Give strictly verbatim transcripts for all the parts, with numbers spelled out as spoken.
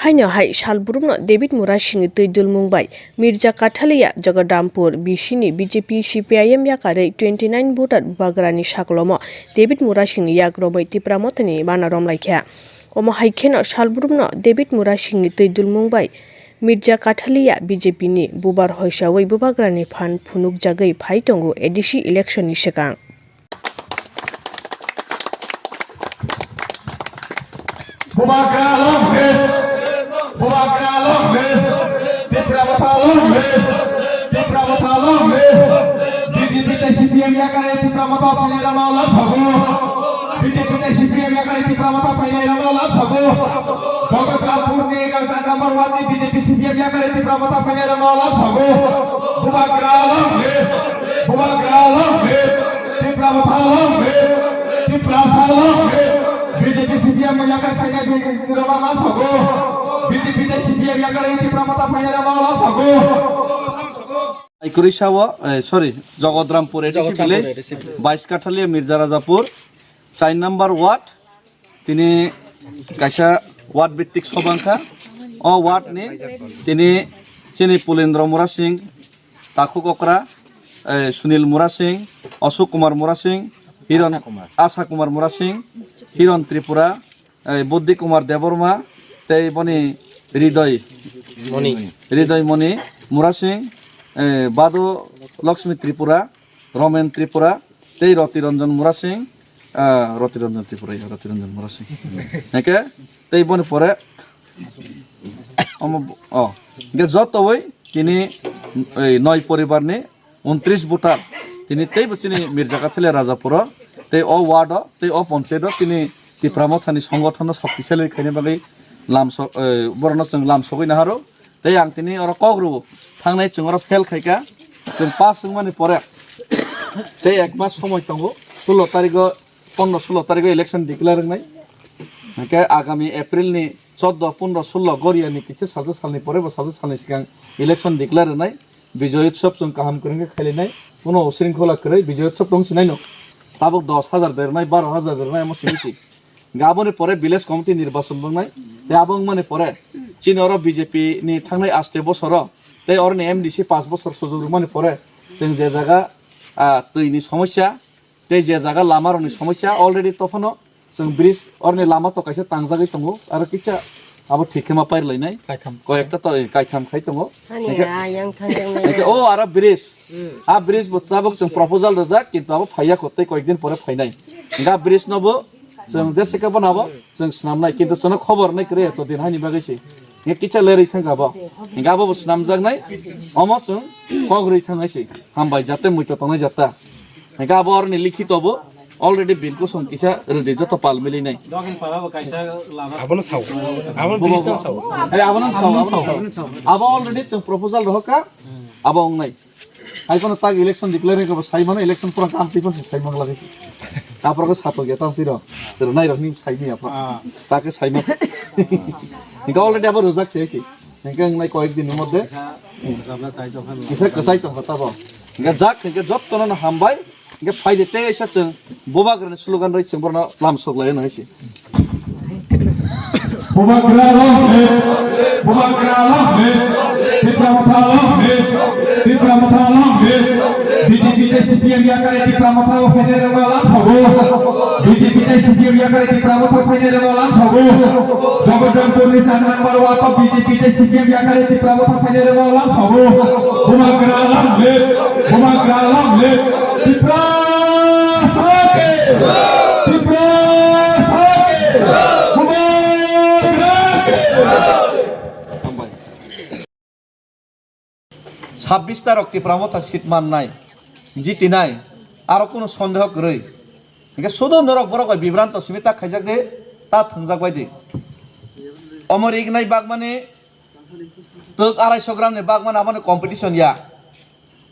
Haino hai salbrumno David Murasingni twi dulmung bai Mirza Kathalia Jagadhampur B C ni B J P C P I M yakarwi twenty nine voter bubagrani saklomo David Murasingni yak romwi Tipra Mothani bana romlaikha. Omo hai kheno salbrumno David Murasingni twi dulmung bai Mirza Kathalia B J P ni bubar hoisawi bubagrani phan phunukjagwi phai tongo A D C election ni swkang. Bubagra long live! Bubagra long live! Tipra Motha long live! Tipra Motha long live! B J P tei C P M yakare Tipra Motha phainai rokno lab sago. B J P tei C P M yakare Tipra Motha phainai rokno lab sago. Jagatpur ni gangsa number one ni B J P C P M yakare Tipra Motha phainai rokno lab sago. Bubagra long live! Bubagra long live! Tipra Motha long live! Tipra Motha long live! B J P C P M yakare phainai rokno lab sago. B J P tei C P M yakare Tipra Motha phainai rokno lab sago. Ai kwrwi sao, eh, sorry, Jagadhampur A D C Jagadhampur village, A D C village. Bais Kathalia Mirza Rajapur, char number ward, tini kaisa ward bittik sobangkha. O ward ni tini chini Pulendra Murasing, Takhuk Okra, eh, Sunil Murasing, Ashok Kumar Murasing, Hiron, Asha Kumar. Asha Kumar Murasing, Hiron Tripura, eh, Buddhi Kumar Debbarma, tei boni Hridoy Moni. Hridoy Moni Murasing, eh, Bado Lakshmi Tripura, Romen Tripura, tei Roti Ranjan Murasing, ah, Roti Ranjan Tripura, ya, Roti Ranjan Murasing. Hingke, tei boni pore, omo, oh, hingke jotowi tini, ei, noi poribar ni untris voter, tini teibo chini Mirza Kathalia Rajapuro, tei o ward o, tei o ponchayat o, tini Tipra Mothani songothono shoktisali khaina bagwi lamso-, eh, borokno chwng lamsogwi naharo. Tei ang tini oro kok rwo, thangnai chwng oro fail khaika, chwng pass wngmani pore tei ek mas somoi tongo, sullo tarigo, pondro sullo tarigo election declare wngnai. Hingke agami April ni choddo, pondro, sullo Goria ni kisa sajak salni pore bo sajak salni swkang election declare wngnai. Bijoy Utsav chwng kaham kwrwng khe khailainai. Kuno usringkhola kwrwi Bijoy Utsav tong sinai no. Tabuk dos hajar derwnai, baro hajar derwnai omo simi si. Hingke aboni pore village committee nirbachon wngnai. Tei abo wngmani pore chini oro B J P ni thangnai aste bosoro tei oroni M D C pash bosor sujok rwmani pore chwng je jaga, ah, twi ni somosya tei je jaga lama rokni somosya already tophano chwng bridge oroni lama to kaisa tangjagwi tongo, aro kisa abo thik khe ma pairlainai. Kaitham. Koyekta to, eh, kaitham khai tongo. Hani Hingke, a yang thangjaknai. Hingke o aro bridge. Hmm. A bridge bo tabuk chwng proposal rwjak, kintu abo phaiya kho, tei koyek din pore phainai. Hingke a bridge no bo chwng jese khe bono abo chwng swnamnai, kintu chwngno khobor nai kwrwi to din haini bagwi se. Hingke kisa lerwi thangkha bo. Hingke abo bo swnamjaknai, omo chwng kok rwi thangnai se. Hambai jate muitu tongnai jata. Hingke abo oroni likhito bo already bill kusong kisa rwdi joto pal milinai. Abono sao. Abono bridge no sao. Are abono sao, abono sao. Abo already chwng proposal rohorkha. Abo wngnai. Hai kono tak election declare ko sai mano election pura kam twi pon sai mano lagi. Tapor ko sato ge tam tiro. Tiro nai rok ni sai ni apa. Ah. Tak sai mano. Hingke already abo rwjak se si. Hingke wngnai koyek din ni moddhe. Kisa kwsai tong kha tabo. Hingke jak hingke jotto no hambai. Hingke phaide tei kaisa chwng bubagrani slogan rwi chwng borno lam sok lai no hai se. Bubagra long live! Bubagra long live! Tipra Motha long live! Tipra Motha long live! B J P tei C P M yakare Tipra Motha o phainai rokno lam sogo. B J P tei C P M yakare Tipra Motha phainai rokno lam sogo. Jagadhampur ni char number ward o B J P tei C P M yakare Tipra Motha phainai rokno lam sogo. Bubagra long live! Bubagra long live! Tipra Sake! Tipra Sake! Bubagra ke! Hambai. Sabbish ta rok Tipra Motha seat mannai, jitinai, aro kunu sondeho kwrwi. Hingke sudu norok borok bai bibranto simi ta khaijak di, ta thwngjak bai di. Omo rignai bagmani twk arai so gram ni bagmani aboni competition ya.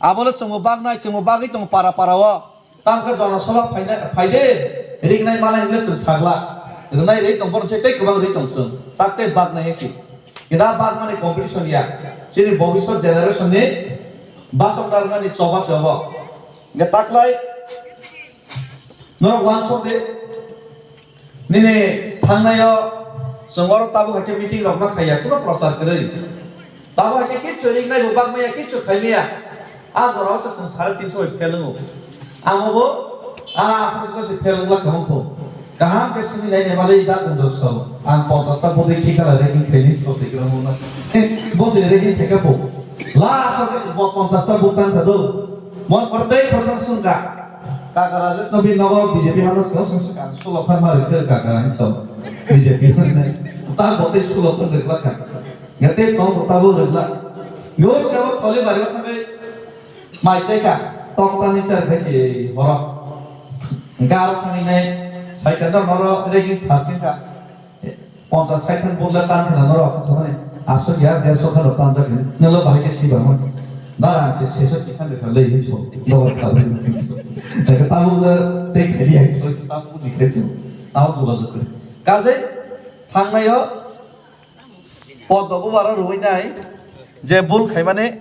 Abole chwngbo bagnai, chwngbo bagwi tongo para para o. Tamkhe jona sabha phaina, phaide, rignai manai hinle chwng sagla. Rwnai rwi tong, bono se tei kwbang rwi tong chwng. Tak tei bagnai se. Kida bagmani competition ya. Chini bobiswt generation ni basong darnani choba se obo. Hingke taklai norok uansuk di. Nini thangnai o Chwng oro tabuk hai khe meeting rok ma khaiya, kuno prochar kwrwi. Tabuk hai khe kichu ringnai bo bak maya, kichu khai maya. A jora o se chwng sare tinso bai fail wngo. Amo bo, a, aphuru se fail wngla kha mokho. Kaham khe simi lai ne mali da kunjo so. Ang ponchash ta bodei khi khala ranking khaini so se kira mo na. Bodei ranking khe kha bo. Last o bo ponchash ta butang kha do. Mon pratei khosang sung ka. Kaka Rajesh no bi nogo B J P hano sung sung sung ka. Sulo khan mari khe kaka ang so. B J P hano. Ta bodei sulo khan kha. Yate tong bo tabuk rwgla. Yo sabo thole bari o thangwi mai chaikha. Tokta ni char khai se horo. Garo thangwi nai saikha da horo regi thas khe kha. Ponchas saikhan butla tan khna noro kha thangwi. Asuk ya derso kha tan jak ni. Nelo bahai ke siba mo. Dara se seso ki khan kha lei so. Lo kha. Daga tabuk le te khali ai so tabuk ji khai so. Tabuk jogajog kre. Kaje thangnai o Poddo bubaro rwui nai je bul khaimani